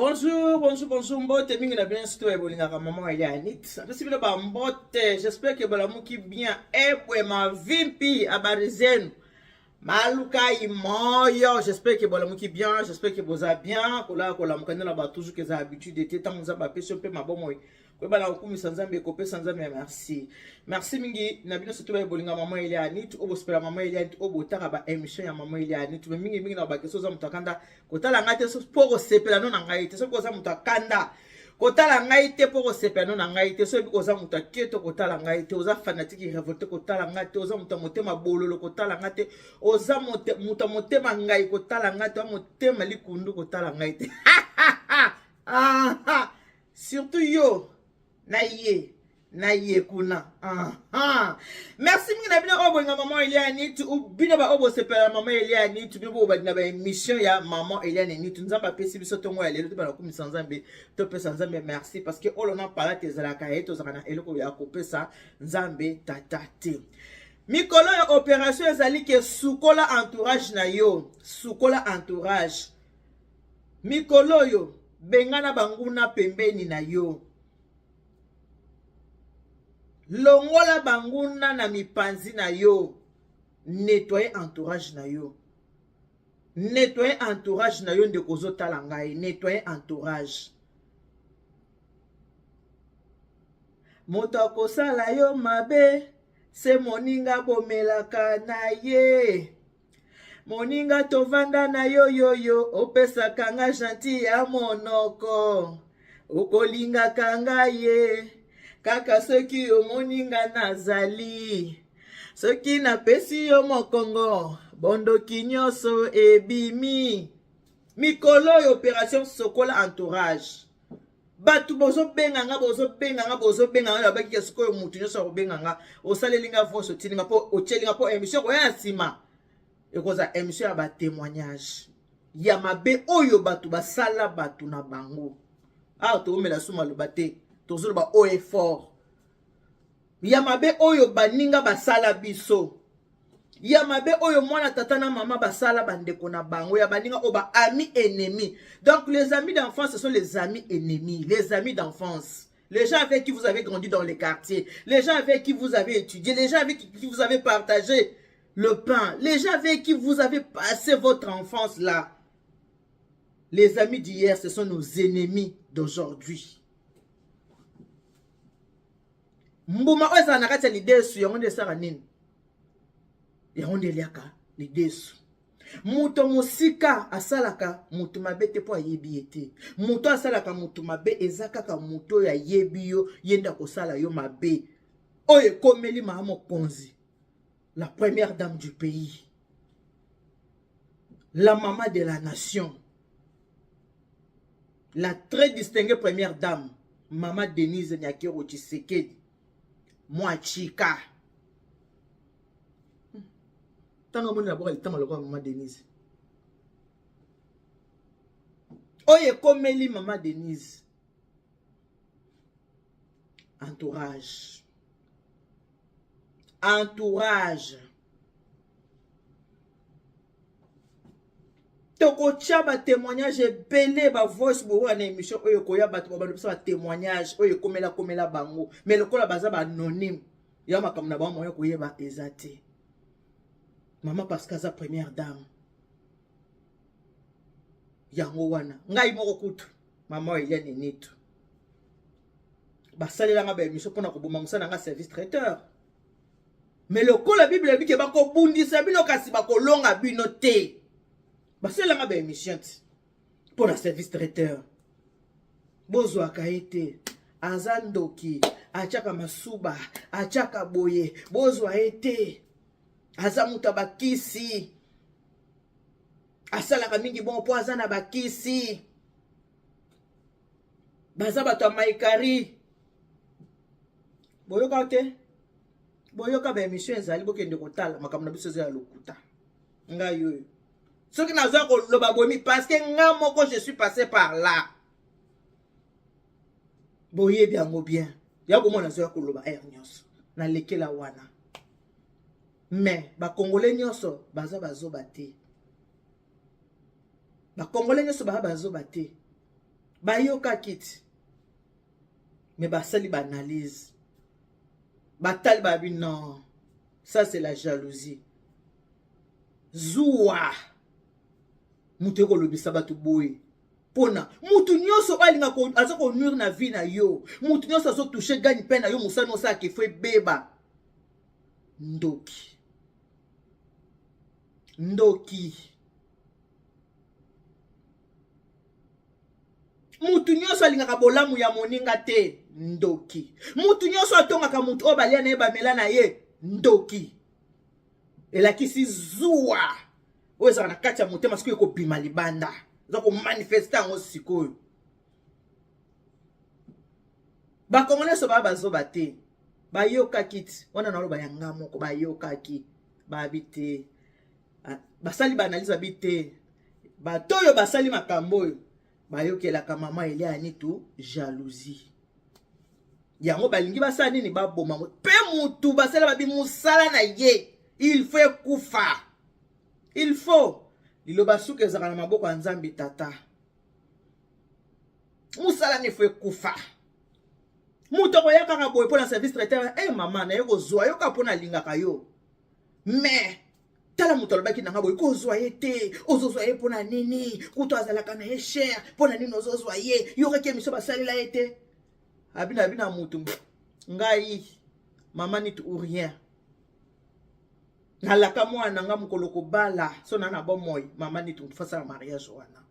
Bonjour, bonjour, bonjour, mbote mingi na bino surtout bolingaka maman Elia Anit. Napesi bino ba mbote, j'espère que bolamuki bien. Ebwe mavimpi habari zenu. Maluka imoyo, j'espère que bolamuki bien, j'espère que boza bien. Kola kolamuka nde na ba toujours que za habitude te tango Nzambe apesi yo mpe mabomoi. Koyeba na kokumisa Nzambe kopesa Nzambe ya merci. Merci mingi na bino surtout baye bolinga maman Elia Anit, oyo bosepela maman Elia Anit, oyo botaka ba émission ya maman Elia Anit. Mais mingi mingi na ba question oza moto akanda kotala ngai te mpo kosepela no na ngai te soki oza moto akanda kotala ngai te mpo kosepela no na ngai te soki oza moto aketo kotala ngai te oza fanatike revolte kotala ngai te oza moto ya motema bololo kotala ngai te oza moto ya motema ngai kotala ngai te oza motema likundu kotala ngai te surtout yo na ye na ye kuna. Aha. Merci mingi na bino oyo bolinga maman Eliane Nitu, bino ba oyo bosepela na maman Eliane Nitu, bino oyo badina ba émission ya maman Eliane Nitu. Nzambe apesi biso tongo ya lelo, tobanda kokumisa Nzambe, topesa Nzambe merci parce que oyo na palate ezalaka ye, tozalaka na eloko ya kopesa Nzambe tata te. Mikolo ya opération ezali ke sukola entourage na yo, sukola entourage. Mikolo oyo bengana banguna pembeni na yo. Longola banguna na mipanzi na yo. Nettoyer entourage na yo. Nettoyer entourage na yo ndeko ozotala ngai. Nettoyer entourage. Moto akosala yo mabe se moninga bomelaka na ye. Moninga tovanda na yo yoyo opesaka nga gentil ya monoko okolingaka nga ye kaka soki omoni nga nazali soki napesi yo mokongo bondoki nyonso ebimi mikolo oyo operation sokola entourage bato bozobenga nga bozobenga nga bozobenga nga nabaki ke sikoyo motu nyonso akobenga nga osaleli nga voice otindi nga mpo otyeli nga mpo émission koya na nsima ekozala émission ya batémoignage ya mabe oyo bato basala bato na bango awa tokomela su maloba te tozoloba oyo effort ya mabe oyo baninga basala biso ya mabe oyo mwana tata na mama basala bandeko na bango ya baninga oyo ba amis ennemis. Donc les amis d'enfance, ce sont les amis ennemis, les amis d'enfance, les gens avec qui vous avez grandi dans les quartiers, les gens avec qui vous avez étudié, les gens avec qui vous avez partagé le pain, les gens avec qui vous avez passé votre enfance là. Les amis d'hier, ce sont nos ennemis d'aujourd'hui. Mbuma oyo ezala na kati ya lidesu, yango nde esala nini? Yango nde eliaka lidesu. Moto mosika asalaka moto mabe te mpo ayebi ye te. Moto asalaka moto mabe eza kaka moto oyo ayebi yo, ye nde akosala yo mabe. Oyo ekomeli mama mokonzi, la première dame du pays, la maman de la nation, la très distinguée première dame, Mama Denise Nyakeru Tshisekedi, Mwachika. Ntango amoni naboka litama lokola Mama Denise. Oyo ekomeli Mama Denise. Entourage. Entourage. Tokotya batémoignage ebele, bavoice bokoya na émission oyo ekoya, bato babalobisa batémoignage oyo ekomela komela bango, mais lokola baza baanonyme ya makambo na bango, moya koyeba eza te. Mama parce que aza première dame, yango wana ngai moko kutu mama oyo Eliane Nitu basalelanga baémission mpona koboma mosala na nga service traiteur. Mais lokola Bible elobi ke bakobundisa bino kasi bakolonga bino te, basalelanga baémission ti mpo na service traiteur. Bozwaka ye te, aza ndoki, atiaka masuba, atiaka boye, bozwa ye te, aza moto ya bakisi, asalaka mingi bongo mpo aza na bakisi, baza bato ya maikari. Boyoka te, boyoka baémission ezali, bokende kotala makambo na biso eza ya lokuta. Ngai oyo soki naza koloba bomi parce que nga moko je suis passé par là, boyebi yango bien. Ya komona nazoya koloba aire nyonso nalekela wana, mais bakongole nyonso baza bazoba te, bakongole nyonso baza bazoba te. Bayokaki ti, mais basali baanalyse, batali, babi: "Non, ça c'est la jalousie." Zuwa moto ekolobisa bato boye, mpona mutu nyonso oyo alinga aza konuire na vie na yo, mutu nyonso azotouche gagne-pain na yo, mosala osalaka efo ebeba. Ndoki, ndoki. Mutu nyonso alingaka bolamu ya moninga te, ndoki. Mutu nyonso atongaka mutu oyo balia na ye, bamela na ye, ndoki. Elakisi zuwa oyo ezalaka na kati ya motema, sikoyo ekobima libanda, eza komanifeste yango sikoyo. Bakongolais so baya bazoba te, bayokaki ti wana naloba ya nga moko, bayokaki, babi te, basali baanalyse, babi te, bato oyo basali makambo oyo bayokelaka mama Elia Nitu jalousie, yango balingi basala nini? Baboma mpe mutu basala, babi mosala na ye il faut ekufa. Il faut liloba suka ezalaka na maboko ya Nzambe Tata. Mosala ni faut ekufa. Moto akoya kaka boye mpo na service traiteur: "E mama, naye kozwa yo kaka mpo nalingaka yo." Mais tala, moto alobaki na nga boye: "Kozwa ye te, ozozwa ye mpo na nini? Kutu azalaka na ye cher, mpo na nini ozozwa ye? Yokaki émission basalela ye te." Abina abina motu ngai mama Nitu ou rien. Nalaka mwana na nga mokolo kobala so na bomoi mama Nitu, motu fasala mariage wana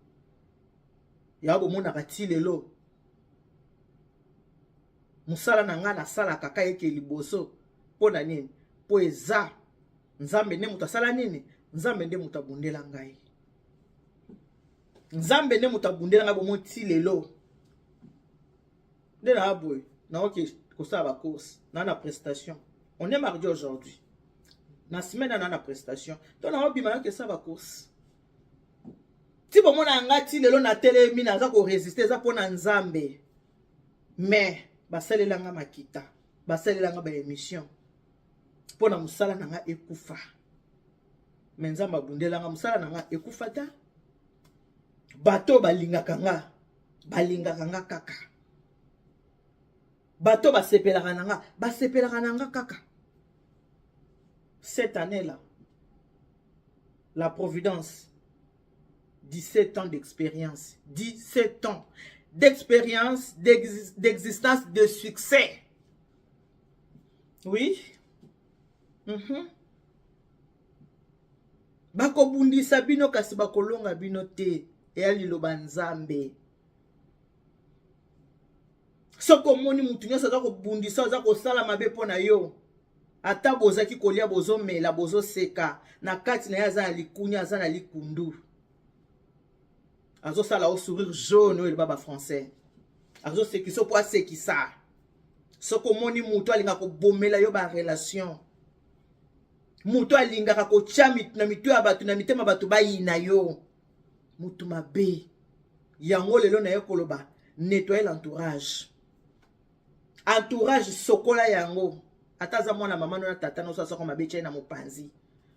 ya bomonaka ti lelo. Mosala na ngai nasalaka kaka eke liboso. Mpo na nini? Mpo eza Nzambe nde moto asala nini, Nzambe nde moto abundela ngai, Nzambe nde moto abundela ngai. Bomoi ti lelo nde naa boye, naoki kosala bacourse na prestation. On est mardi aujourd'hui, na semaine na prestation to naobima, naoki esala bacourse ti bomona yanga ti lelo natelemi, naza koresiste, eza mpo na Nzambe. Mais basalelanga makita, basalelanga baémission mpo na mosala na nga ekufa, mais Nzambe abundelanga, mosala na nga ekufa ta. Bato balingaka nga, balingaka nga kaka. Bato basepelaka na nga, basepelaka na nga kaka. Cette année là, la providence, 17 ans d'expérience, 17 ans d'expérience, d'existence, de succès, oui. Bakobundisa bino kasi bakolonga bino te. Eya liloba Nzambe. Soki omoni mutu nyonso aza kobundisa, aza kosala mabe mpo na yo, ata bozalaki kolia, bozomela, bozoseka, na kati na ye aza na likunya, aza na likundu, azosala o sourire jaune oyo eloba bafrançais, azosekisa mpo asekisa. Soki omoni moto alingaka kobomela yo barelation, moto alingaka kotya na mito ya bato, na mitema bato bayina yo, motu mabe. Yango lelo naye koloba: nettoyer l'entourage. Entourage, sokola yango. Ata aza mwana mama no na tata nyonso, asoko mabe, tia ye na mopanzi.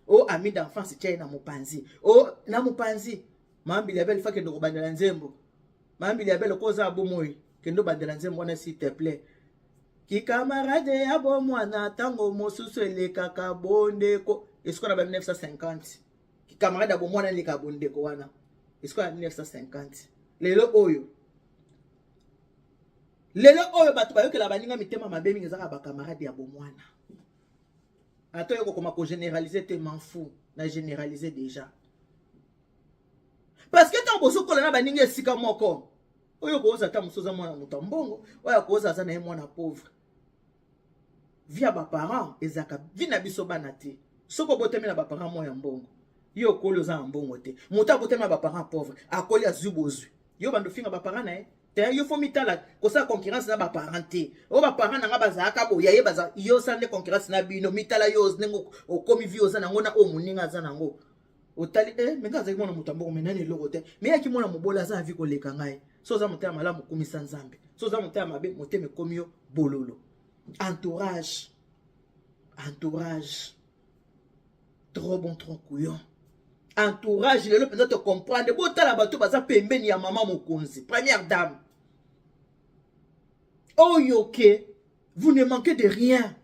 O ami d'enfance, tia ye na mopanzi, o na mopanzi. Mambili ya bele fa, kende kobandela nzembo. Mambili ya bele, ko oza bomoi, kende obandela nzembo wana, s'il te plaît. Kikamarade ya bomwana, ntango mosusu elekaka bondeko. Esiko na ba 1950, kikamarade ya bomwana elekaka bondeko wana. Esiko na 1950. Lelo oyo, lelo oyo bato bayokela baninga mitema mabe mingi ezaka bakamarade ya bomwana. Ata oyo kokoma kogénéraliser te, m'en fous, na généraliser déjà, parce que ntango bozokola na baninga esika moko, oyo koza ata mosusu aza mwana moto ya mbongo, oyo akoza aza na ye mwana pauvre, vie ya baparent ezalaka vie na biso bana te. Soki obotami na baparent moko ya mbongo, yo okoli oza na mbongo te. Moto abotami na baparent pauvre, akoli azwi bozwi, yo bando ofinga baparent na ye te. Yo faut mitala kosala concurrence na baparent te. Oyo baparent na nga bazalaka boya ye baza, yo osala nde concurrence na bino. Mitala yo ndenge okomi, vie oza nango na oyo moninga aza nango. Otali eh, mais nga azalaki mwana moto ya mbongo, mais nani eloko te, mais yaki mwana mobola, aza na vie koleka ngai. So oza motema malamu, okumisa Nzambe. So oza motema mabe, motema ekomi yo bololo. Entourage, entourage, trop bon, trop couillon. Entourage lelo mpenza tocomprendre. Botala bato baza pembeni ya mama mokonzi, première dame. Oyo ke vous ne manquez de rien.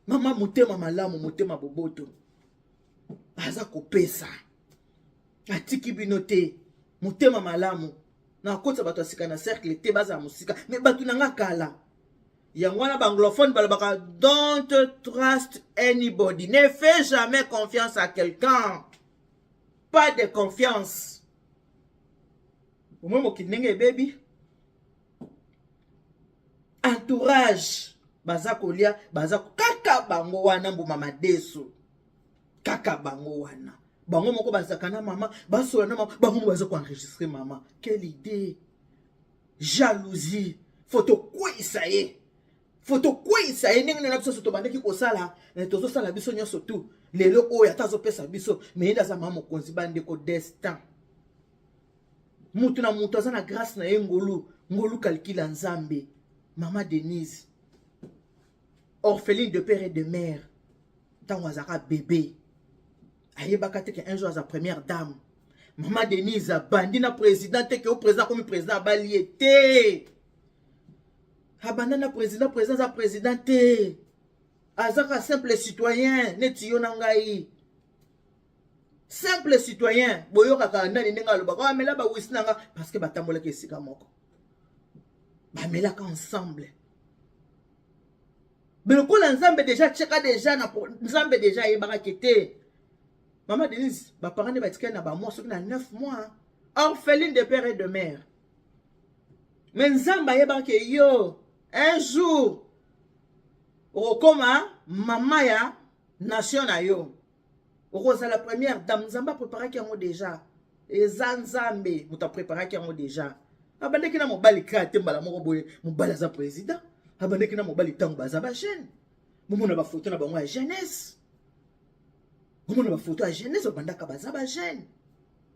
Mama motema malamu, motema boboto. Aza kopesa. Atiki bino te. Motema malamu. Nakotisa bato ya sika na cercle te, bazala mosika. Mais bato na nga kala. Yango wana ba anglophone balobaka don't trust anybody. Ne fais jamais confiance à quelqu'un. Pas de confiance. Omoi mokili ndenge ebebi. Entourage baza kolia, baza kaka bango wana mbuma madesu. Kaka bango wana. Bango moko bazaka na mama, basola na mama, bango moko baza ko enregistrer mama. Quelle idée. Jalousie. Faut tokweyisa ye. Faut tokweyisa ye ndenge na biso tobandaki kosala, tozosala biso nyonso tout. Lelo oyo ata azopesa biso, mais ye aza mama mokonzi, bandeko destin. Mutu na mutu aza na grâce na ye, ngolu, ngolu kalkila Nzambe. Mama Denise, orpheline de père et de mère, ntango azalaka bébé, ayebaka te ke un jour aza première dame. Mama Denise abandi na président te ke o président akomi président abali ye te. Abanda na président, président aza président te. Azaka simple citoyen neti yo na ngai. Simple citoyen, boyokaka nani ndenge alobaka, amela ba whisky na nga parce que batambolaki esika moko. Bamelaka ensemble. Mais lokola Nzambe déjà tcheka déjà na Nzambe déjà ayebaka ke te. Maman Denise, ba parents ne batikali na ba mois soki na 9 mois, orpheline de père et de mère. Mais Nzambe ayebaka ke yo un jour okokoma mama ya nation na yo. Okozala première dame. Nzambe apreparaki yango déjà. Eza Nzambe moto apreparaki yango déjà. Abandaki na mobali kaka te mbala moko boye mobali aza président. Abandaki na mobali ntango baza ba jeune. Bomona ba photo na bango ya jeunesse. Bomona ba photo ya jeunesse babandaka baza ba jeune.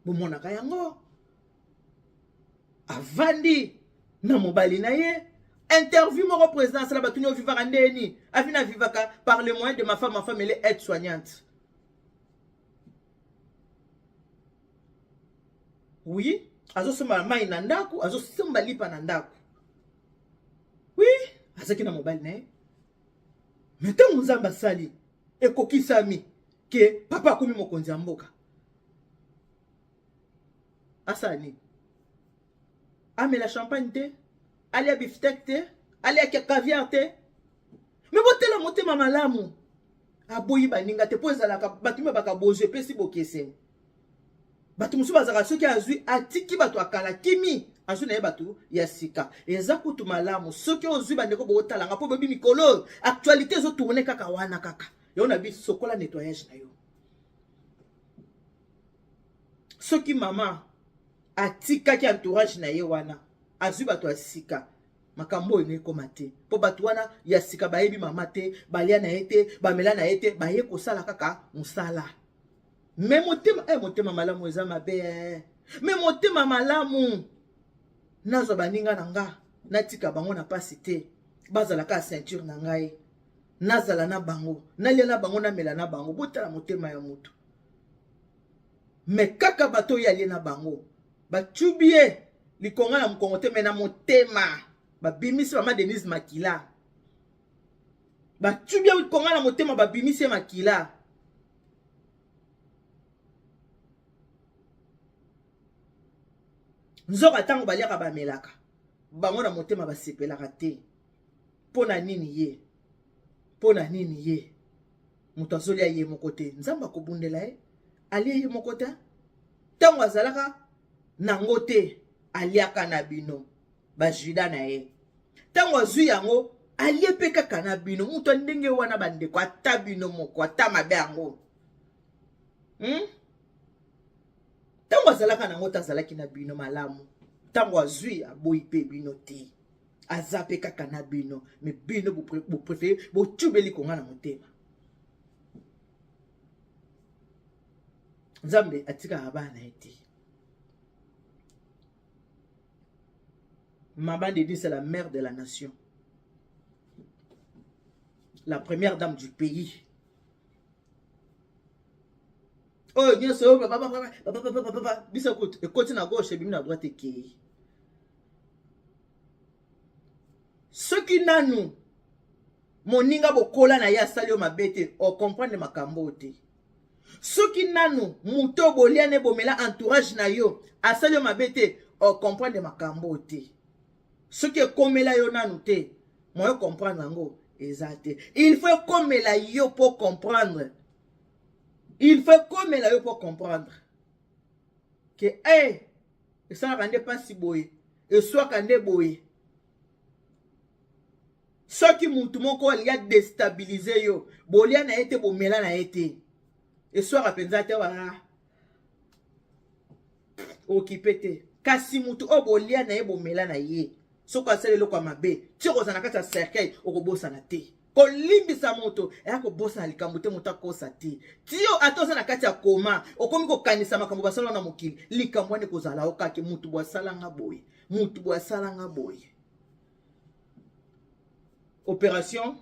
Bomonaka yango. Avandi na mobali na ye. Interview moko président asala batuni ovivaka ndeni. Avina vivaka par le moyen de ma femme, ma femme elle est aide-soignante. Oui, azosomba mai na ndako, azosomba lipa na ndako. Oui, azaki na mobali na ye. Mais ntango Nzambe asali ekokisami ke papa akomi mokonzi ya mboka. Asala nini? Amela champagne te, alia bifteck te, alia caviar te. Mais botela motema malamu. Aboyi baninga te po ezalaka bato mpe baka bozwi epesi bokeseni. Bato mosusu bazalaka soki azwi atiki bato akala kimi azwi na ye bato ya sika. Eza kutu malamu soki ozwi bandeko botalanga po boyebi mikolo actualité ezotourne kaka wana kaka. Yo na biso sokola nettoyage na yo. Soki mama atikaki entourage na ye wana azwi bato ya sika, makambo oyo ekoma te po bato wana ya sika bayebi mama te, balia na ye te, bamela na ye te, baye kosala kaka mosala. Mais motema, motema malamu eza mabe. Mais motema malamu nazwa baninga na nga, natika bango na pasi te, bazala kaka ceinture na ngai, nazala na bango, nalia na bango, namela na bango. Botala motema ya moto. Mais kaka bato oyo alie na bango batubi ye likonga na mokongo te, mais na motema babimisi mama Denise makila. Batubi ye likonga na motema, babimisi ye makila. Nzoka ntango baliaka bamelaka bango na motema basepelaka te. Mpo na nini ye? Mpo na nini ye? Moto azolia ye moko te, Nzambe akobundela ye. Alie ye moko te ntango azalaka nango te, aliaka na bino bajuda na ye. Ntango azwi yango alie mpe kaka na bino. Moto ndenge wana bandeko, ata bino moko, ata mabe yango. Ntango azalaka nango te, azalaki na bino malamu. Ntango azwi aboyi mpe bino te, aza mpe kaka na bino. Mais bino bopréféré botubeli konga na motema. Nzambe atikaka bana ye te. Maman Denise, c'est la mère de la nation, la première dame du pays. Oyo nyonso biso kutu ekoti na gauche ebimi na droite ekei. Soki nanu moninga bokola na ye asali yo mabe te, ocomprendre makambo oyo te. Soki nanu moto bolia ne bomela entourage na yo asali yo mabe te, ocomprendre makambo oyo te. Soki ekomela yo nanu te, moyen comprendre yango eza te. Il faut ekomela yo po comprendre. Il faut ekomela yo po comprendre ke hey, esalaka nde mpasi boye, eswaka nde boye. Soki mutu moko alingi adestabilize yo, bolia na ye te, bomela na ye te, eswaka mpenza te, wa okipe te. Kasi mutu oyo bolia na ye, bomela na ye, soki asali eloko ya mabe, ti okozala na kati ya cercueil, okobosana te. Kolimbisa moto eya kobosana likambo te, moto akosa te. Tio ata oza na kati ya koma, okomi kokanisa makambo basala na mokili, likambo wana ekozala okake motu bo asalanga boye, motu bo asalanga boye. Opération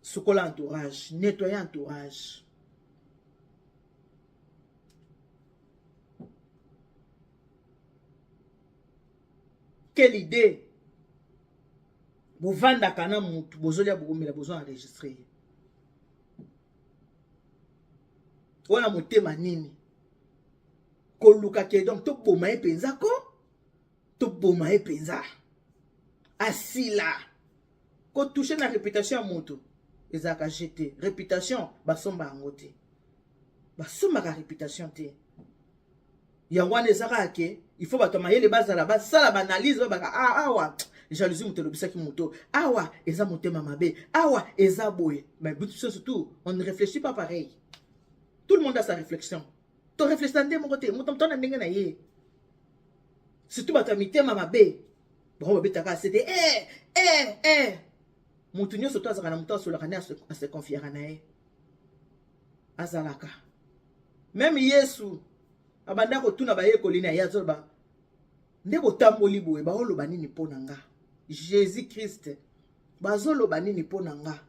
sukola entourage, nettoyer entourage. Quelle idée! Bovandaka na mutu, bozolia, bokomela, bozo enregistre ye. Wana motema nini? Koluka ke donc toboma ye mpenza ko? Toboma ye mpenza. Asila. Kotouche na réputation ya mutu ezalaka jete. Réputation basomba yango te. Basombaka réputation te. Yango wana eza kaka ke il faut bato ya mayele bazala basala baanalyse, babaka ah, awa jalousie moto elobisaki moto, awa eza motema mabe, awa eza boye. Mais biso surtout on ne réfléchit pas pareil. Tout le monde a sa réflexion. To réfléchisa nde moko te, moto moto na ndenge na ye. Surtout bato ya mitema mabe, bango babetaka sete eh, eh, eh. Moto nyonso to azalaka na moto asolaka nde ase confiera na ye. Azalaka. Même Yesu abanda kotuna bayekoli na ye, azoloba nde botamboli boye, baoloba nini mpo na nga? Jésus Christ, bazoloba nini mpo na nga?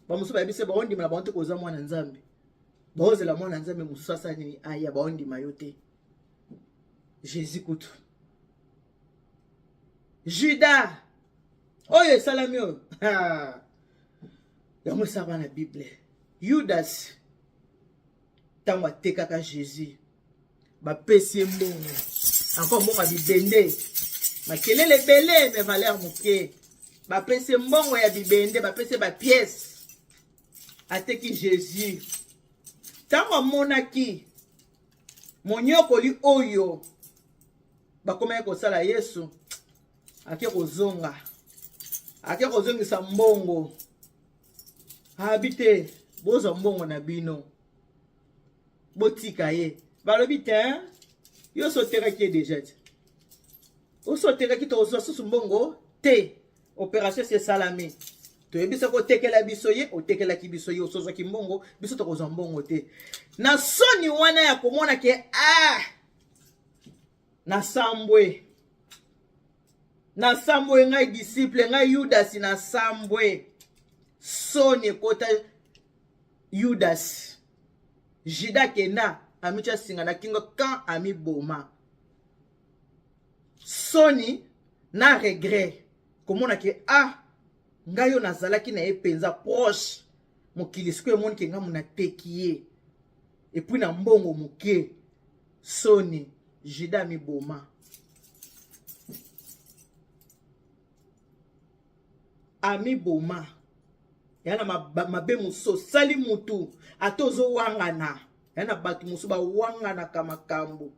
Bamosusu bayebisi baondima na bango te koza mwana Nzambe, baozela mwana Nzambe mosusu asala nini aya, baondima yo te. Jésus kutu Judas oyo esalami oyo yango esalaka na Bible. Judas ntango atekaka Jésus, bapesi ye mbongo, encore mbongo ya bibende, makelele ebele mais valeur moke. Bapesi ye mbongo ya bibende, bapesi ye bapièce, ateki Jésus. Ntango amonaki monyokoli oyo bakomaki kosala Yesu, ake kozonga, ake kozongisa mbongo. Abi te, bozwa mbongo na bino, botika ye. Balobi te, yo so otekaki ye deja te, oso otekaki, tozwa susu mbongo te. Opération esi esalami, toyebisaki otekela biso ye, otekelaki biso ye, osozwaki mbongo, biso tokozwa mbongo te. Na soni wana ya komona ke ah, nasambwe, nasambwe ngai disciple, ngai Yudasi nasambwe. Soni ekota Yudasi. Juda kenda amitya singa na kingo kan amiboma. Soni na regret komona ke ah, ngai oyo nazalaki na ye mpenza proche, mokili sikoyo emoni ke ngai nateki ye epuis na mbongo moke. Soni, Juda amiboma. Amiboma. Ya na mabe mosusu osali mutu ata ozowangana, ya na bato mosusu bawanganaka makambo,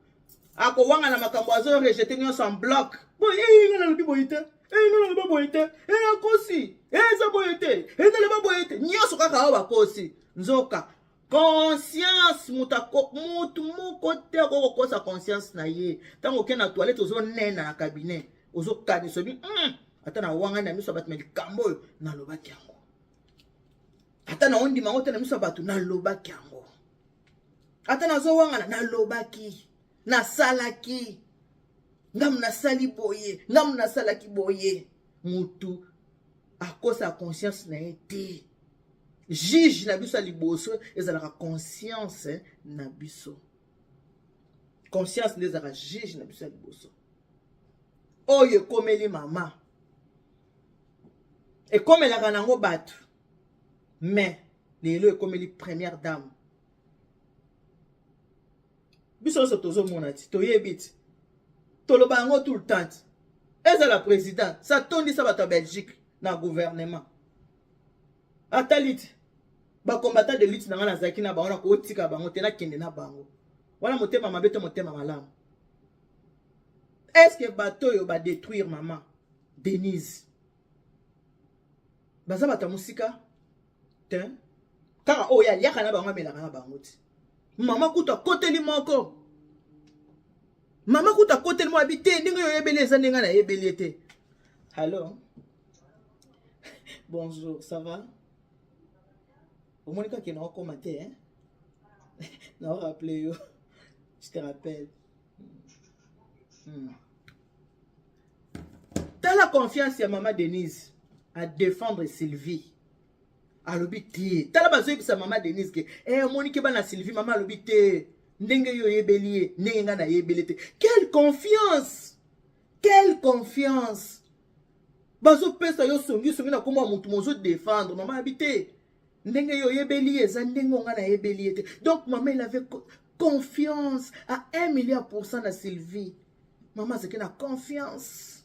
akowangana makambo, azo rejete nyonso en bloc. Boye nga nalobi boye te, nga naloba boye te, akosi, eza boye te, naloba boye te, nyonso kaka oyo bakosi. Nzoka conscience, mutu moko te akoki kokosa conscience na ye. Ntango okende na toilette, ozonena na cabinet, ozokanisa obi ata na wangani na miso ya bato, me likambo oyo nalobaki yango, ata na ondima yango te na miso ya bato, nalobaki yango, ata nazowangana, nalobaki, nasalaki, ngamu nasali boye, ngamu nasalaki boye. Mutu akosa conscience na ye te. Juge na biso ya liboso ezalaka conscience na biso. Conscience nde ezalaka juge na biso ya liboso. Oyo ekomeli mama. Ekomelaka nango bato, mais lelo ekomeli première dame. Biso nyonso tozomona ti, toyebi ti, toloba yango tout le temps ti. Ezala président satondisa bato ya Belgique na gouvernement, atali ti bacombattant de lutte na ngai, nazalaki na bango, na kotika bango te, nakende na bango wana. Motema mabe to motema malamu? Est ce que bato oyo badétruire mama Denise baza bato ya mosika te? Kaka oyo aliaka na bango, amelaka na bango ti. Mama kutu akoteli moko, mama kutu akoteli moko, abi te, ndenge oyo oyebeli eza ndenge nayebeli ye te. Allo, bonjour, ça va? Omoni kaka na okoma te, hein? Na orappele yo, je te rappelle. Tala confiance ya mama Denise à défendre Sylvie. Alobi te, tala, bazoyebisa mama Denise ke omoni ke bana Sylvie. Mama alobi te, ndenge yo oyebeli ye, ndenge ngai nayebeli te. Quelle confiance, quelle confiance! Bazopesa yo songisongi na kombo ya motu mozodéfendre. Mama abi te, ndenge yo oyebeli ye eza ndenge onga nayebeli ye te. Donc mama, il avait confiance à 1 milliard pourcent na Sylvie. Mama azalaki na confiance.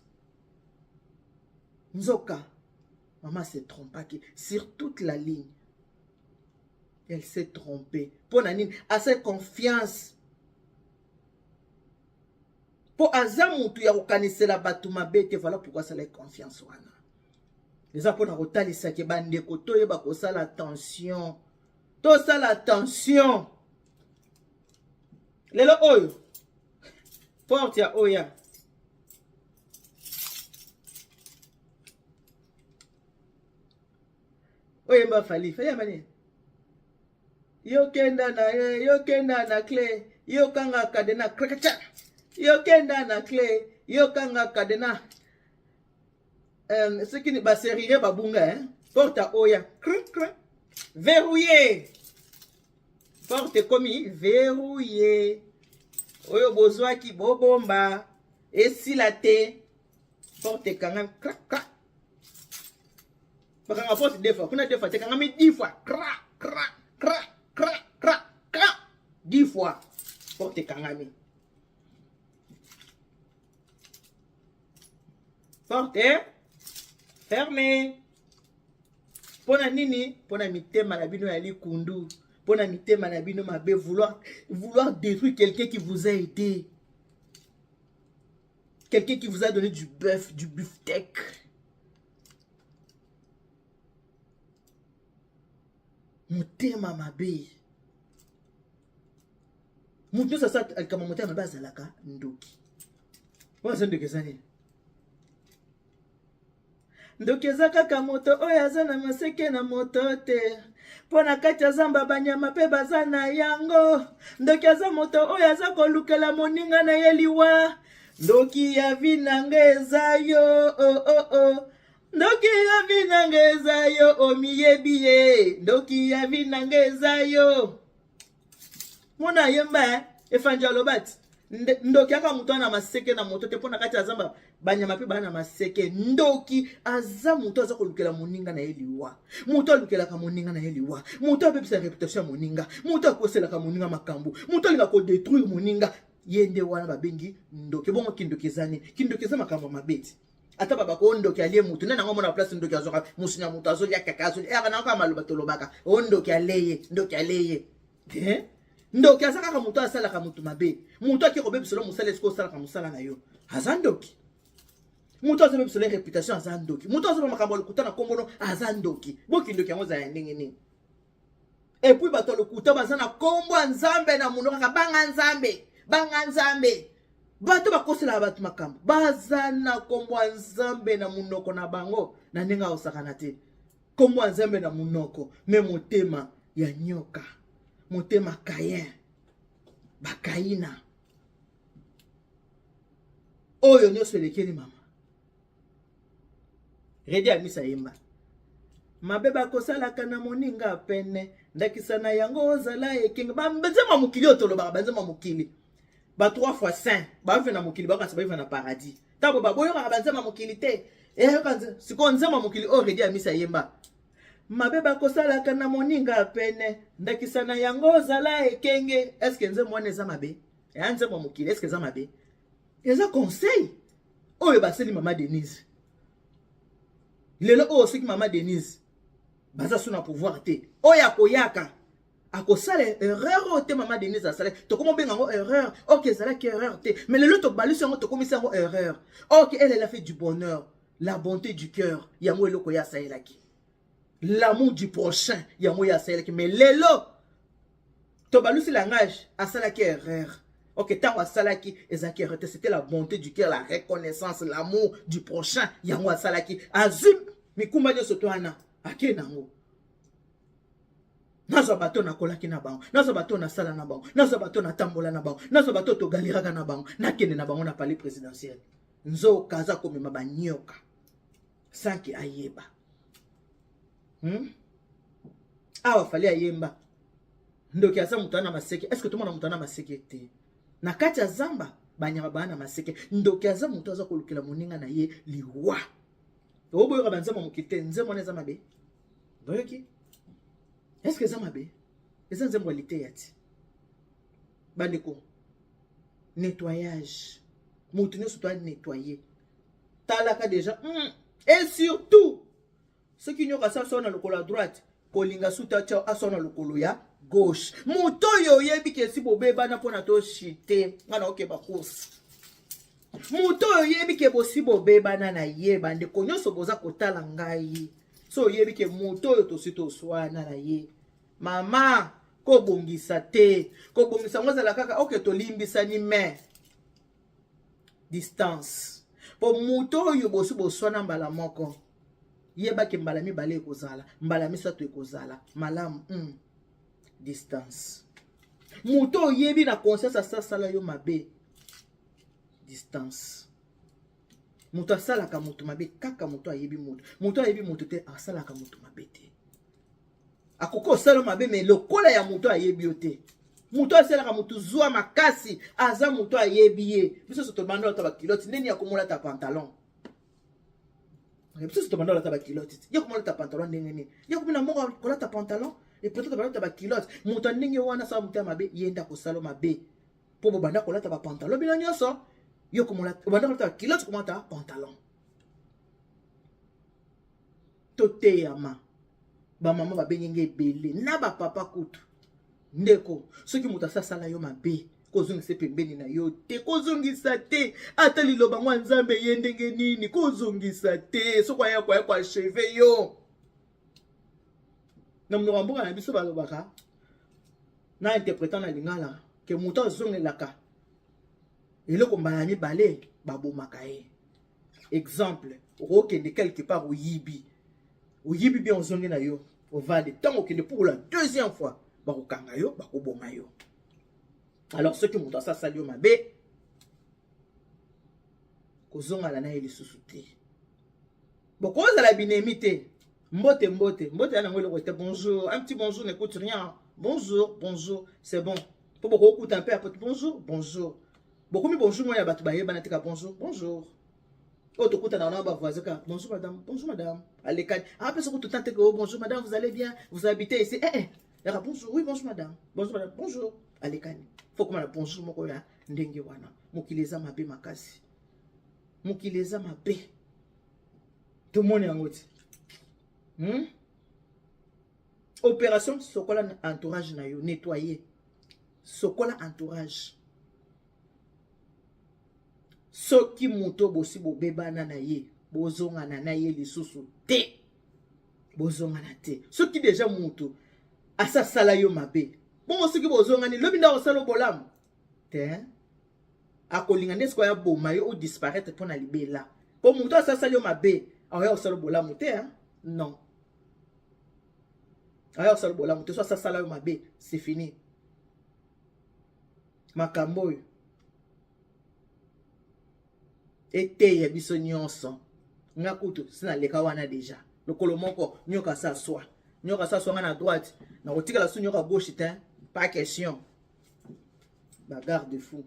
Nzoka mama se trompaki sur toute la ligne, elle s'est trompée. Mpo na nini asali confiance? Mpo aza motu ya kokanisela bato mabe te. Voilà pourquoi asalaki confiance wana. Eza mpona kotalisaki bandeko, toyeba kosala attention, tosala attention. Lelo oyo porte ya oya oyemba Fally, Fally yamba nini? Yokenda na ye, yokenda na clé, yokanga cadenas, krakacha, yokenda na clé, yokanga cadenas. Soki baserrure babunga, hein? Porte oya cr cr verrouillé, porte ekomi verrouillé. Oyo bozwaki bobomba esila te, porte ekangami cra cra. Bakanga porte deux fois kuna, deux fois te, ekangami 10 fois, cra cra cra cra cra cra, 10 fois porte ekangami, porte fermé. Mpo na nini? Mpo na mitema na bino ya likundu, mpo na mitema na bino mabe, vouloir détruire quelqu'un qui vous a aidé, quelqu'un qui vous a donné du bœuf, du beefsteak. Motema mabe, moto nyonso asa likambo motema mabe azalaka ndoki. Oyo aza ndoki eza nini? Ndoki eza kaka moto oyo aza na maseke na moto te, mpo na kati ya zamba banyama mpe baza na yango. Ndoki aza moto oyo aza kolukela moninga na ye liwa. Ndoki ya vie na nga eza yo, oh, oh, oh. Ndoki ya vie na nga eza yo, omiyebi ye. Ndoki ya vie na nga eza yo. Mona ayemba efandi, aloba ti ndoki aka moto ana maseke na moto te, mpo na kati ya zamba banyama mpe baa na maseke. Ndoki aza moto aza kolukela moninga na ye liwa, moto alukelaka moninga na ye liwa, moto abebisa réputation ya moninga, moto akoselaka moninga makambo, moto alinga kodétruire moninga. Ye nde wana babengi ndoki. Bongo kindoki eza nini? Kindoki eza makambo mabe ti. Ata babako o ndoki alie mutu nde nango, omona place ndoki azwaka mosuni ya moto, azolia kaka, azolia yaka nango kaka. Maloba tolobaka o ndoki aleye, ndoki aleye. Ndoki aza kaka moto asalaka motu mabe, moto ake kobebiselo mosala. Esika osalaka mosala na yo, aza ndoki. Moto azobebiselo réputation, aza ndoki. Moto azoba makambo ya lokuta na kombono, aza ndoki. Bokindoki yango ezala ya ndenge nini? Et puis bato ya lokuta baza na kombo ya Nzambe na monoko kaka. Banga Nzambe, banga Nzambe. Bato bakoselaka bato makambo baza na kombo ya Nzambe na monoko na bango na ndenge akosakana te. Kombo ya Nzambe na monoko, mais motema ya nyoka, motema Kayin, bakayina. Oyo nyonso elekeli mama Redi Amisa yemba mabe bakosalaka na moninga pene, ndakisa na yango ozala ekenge. Banzemba mokili oyo tolobaka, banzemba mokili, ba trois fois saint bave na mokili, bakasi baiva na paradis. Ntango baboyokaka banzemba mokili te. Eyoka sikoyo nzembo ya mokili oyo Redi Amisi ayemba. Mabe bakosalaka na moninga pene, ndakisa na yango ozala ekenge. Eske nzembo wana eza mabe? Eya nzembo ya mokili, eske eza mabe? Eza conseil oyo baseli mama Denise. Lelo oyo soki mama Denise baza so na pouvoir te, oyo akoyaka akosala erreur oyo te mama Denise asalaki, tokomi obenga yango erreur. Ok, ezalaki erreur te, mais lelo tobalisi yango, tokomisi yango erreur. Ok, elle, elle a fait du bonheur, la bonté du cœur, yango eloko ye asalelaki, l'amour du prochain, yango ye asalelaki. Mais lelo tobalusi langage, asalaki erreur. Ok, ntango asalaki ezalaki erreur te, c'était la bonté du cœur, la reconnaissance, l'amour du prochain, yango asalaki. Azwi mikumba nyonso to wana, ake nango. Nazwa bato nakolaki na bango, nazwa bato nasala na bango, nazwa bato natambola na bango, nazwa bato togaliraka na bango, nakende na bango na palais présidentiel. Nzoka aza komema banyoka sanki ayeba. Awa Fally ayemba ndoki aza moto ana maseke. Est ce que tomona moto ana maseke te na kati ya zamba? Banyama baa na maseke. Ndoki aza moto aza kolukela moninga na ye liwa. Oboyoka banzembo mokili te, nzembo wana eza mabe? Boyoki, est ce que eza mabe? Eza nzembo ya liteya ti. Bandeko, nettoyage, moto nyonso to anettoye, talaka déjà. Et surtout soki nyoka asa aso na lokolo ya droite, kolinga suti atya aso na lokolo ya gauche. Moto oyo oyebi ke esi bobebana mpona toshite, nga na okeba course. Moto oyo oyebi ke bosi bobebana na ye, bandeko nyonso boza kotala ngai, so oyebi ke moto oyo tosi toswana na ye, mama, kobongisa te. Kobongisa yango ezala kaka oke tolimbisani, mais distance. Mpo moto oyo bosi boswana mbala moko, yebaki mbala mibale ekozala, mbala misato ekozala malamu. Distance. Moto oyebi na conscience asasala yo mabe, distance. Moto asalaka moto mabe kaka moto ayebi moto. Moto ayebi moto te asalaka moto mabe te. Akoki kosala mabe, mais lokola ya moto ayebi yo te. Moto asalaka moto zwa makasi aza moto ayebi ye. Biso so tobanda olata baculottes, ndeni ya komolata pantalon. Biso so tobanda olata baculottes, ye komolata pantalon ndenge nini? Ye komi na moko kolata pantalon, et peut-être balata baculottes. Moto ya ndenge wana asala moto ya mabe, ye nde akosala mabe, mpo bobanda kolata bapantalon bino nyonso. Yo obanda kolata baculottes, komata pantalon. Toteyama. Bamama babengenge ebele na bapapa kutu. Ndeko, soki moto asasala yo mabe, kozongisa pembeni na yo te, kozongisa te. Ata liloba ngo ya Nzambe ye ndenge nini, kozongisa te. Soki aya koya koachever yo, na monoko ya mboka na biso balobaka na interprétant na lingala ke moto azongelaka eloko mbala ya mibale, babomaka ye. Exemple, okokende quelque part, oyibi, oyibi bien, ozongi na yo, ovandi. Ntango okende pour la deuxième fois, bakokanga yo, bakoboma yo. Alors soki moto asasali yo mabe, kozongana na ye lisusu te. Bokozala binemi te. Mbote, mbote, mbote ya nango eloko te. Bonjour, un petit bonjour ne coûte rien. Bonjour, bonjour, c'est bon. Mpo bokokuta mpe apote, bonjour, bonjour, bokomi bonjour moko ya bato bayebana tika. Bonjour, bonjour, oyo tokutana na bavoisin kaka, bonjour madame, bonjour madame, alekani, apesa kutu tante ke, oh, bonjour madame, vous allez bien, vous habitez ici? Eh, eh, yaka bonjour, oui, bonjour madame, bonjour madame, bonjour, alekani. Faut koma na bonjour moko ya ndenge wana. Mokili eza mabe makasi, mokili eza mabe, tomoni yango ti? Opération sokola entourage na yo, nettoyer, sokola entourage. Soki moto bosi bobebana na ye, bozongana na ye lisusu te, bozongana te. Soki déjà moto asasala yo mabe bongo, soki bozongani lobi, nde akosala bolamu te. Akolinga nde sikoyo aboma yo, odisparaître mpo na libela. Mpo moto asasali yo mabe akoya kosala bolamu te. Non, aya kosala bolamu te. So asasala yo mabe, c'est fini. Makambo oyo eteya biso nyonso. Nga kutu sinaleka wana déjà. Lokolo moko nyoka asa swa, nyoka asa swa nga na droite, nakotikala su nyoka gauche te, pas question. Bagarde fou,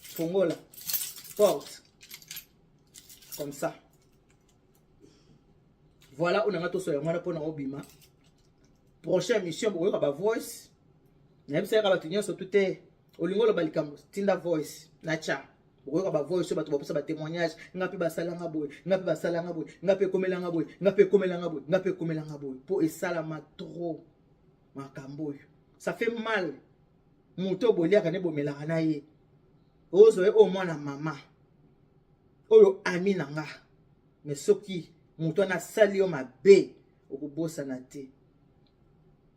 fongola porte comme ça. Voilà oyo nanga tosola yango wana mpona obima prochaine mission. Bokoyoka ba voice, nayebisaka bato nyonso tu te. Olingi oloba likambo, tinda voice na cha. Bokoyoka ba voice oyo bato bapesa ba témoignage: nga mpe basalanga boye, nga mpe basalanga boye, nga mpe ekomelanga boye, nga mpe ekomelanga boye, nga mpe ekomelanga boye. Mpo esalama trop makambo oyo, ça fait mal. Moto oyo boliaka nde bomelaka na ye, ozwa ye oyo mwana mama, oyo ami na nga, mais soki moto wana asali yo mabe, okobosana te.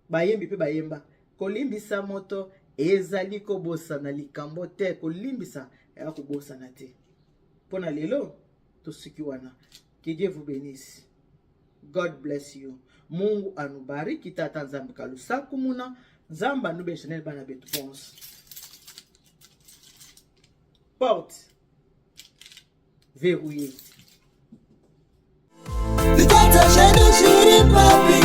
Bayembi mpe bayemba: kolimbisa moto ezali kobosana likambo te. Kolimbisa eya kobosana te. Mpo na lelo tosuki wana. Que Dieu vous bénisse. God bless you. Mungu anubariki. Tata Nzambe kalusaku muna Nzambe anube chanel. Bana betu bonse, porte verrouillée. Peut-être je ne j'irai pas.